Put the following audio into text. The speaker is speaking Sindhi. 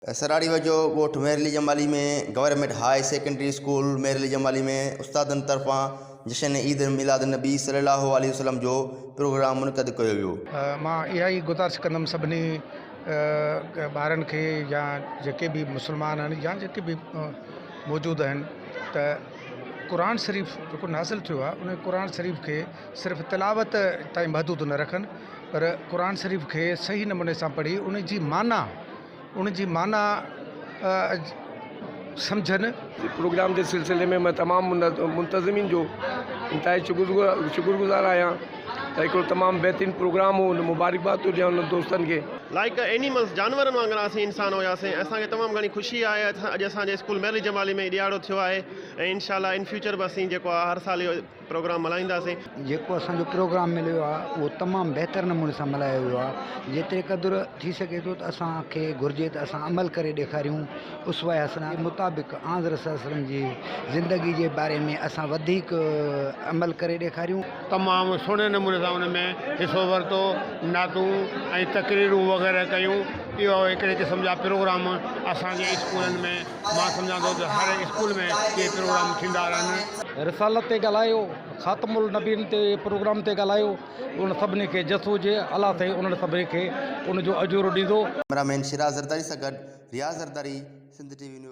سراڙي ويجهو ڳوٺ Mehr Ali Jamali ۾ government high secondary school Mehr Ali Jamali ۾ استادن طرفان جشن عيد ميلاد النبي صلي الله عليه وسلم جو پروگرام منعقد ڪيو ويو. مان اها ئي گذارش ڪندم سڀني ٻارن کي يا جيڪي به مسلمان آهن يا جيڪي به موجود آهن ته قرآن شريف جيڪو نازل ٿيو آهي ان قرآن شريف کي صرف تلاوت تائين محدود نه رکن پر قرآن شريف کي صحيح نموني سان پڙهي ان جي معنيٰ ان جي معنيٰ سمجهن. پروگرام جي سلسلي ۾ مان تمام منتظمين جو انتهائي شڪر گذار آهيان ته هڪڙو تمام بهترين پروگرام هو ان مبارڪباد ٿو ڏيان انهن دوستن کي. لائيڪ اينيملز جانورن وانگر اسين انسان هياسين ۽ اسان کي تمام گهڻي خوشي آهي اڄ اسان جي اسڪول ميرلي جمالي ۾ هي ڏهاڙو ٿيو آهي ۽ انشاء الله ان فيوچر به اسين جيڪو آهي هر سال اهو پروگرام ملهائينداسين. جيڪو اسان جو پروگرام مليو آهي اهو تمام بهتر نموني سان ملهايو ويو آهي جيتري قدر ٿي سگهي ٿو ته اسان کي گهرجي ته اسان عمل ڪري ڏيکاريون اسوه حسنه جي مطابق آنحضرت صلي الله عليه وسلم جي زندگي جي باري ۾ اسان وڌيڪ عمل ڪري ڏيکاريون. تمام سهڻي نموني سان ان ۾ حصو ورتو، نعتون ۽ تقريرون وغيره ڪيون. اهو هڪڙي قسم جا پروگرام اسان جي اسڪولن ۾ مان سمجهان ٿو ته هر اسڪول ۾ اهي پروگرام ٿيندا رهن. رسالت تي ڳالهايو، خاتم النبين تي پروگرام تي ڳالهايو، ان سڀني کي جس هجي، الله سائين انهن سڀني کي ان جو اجورو ڏيندو. ڪئميرا مين شيراز زرداري سان گڏ Riaz Zardari, Sindh T V news.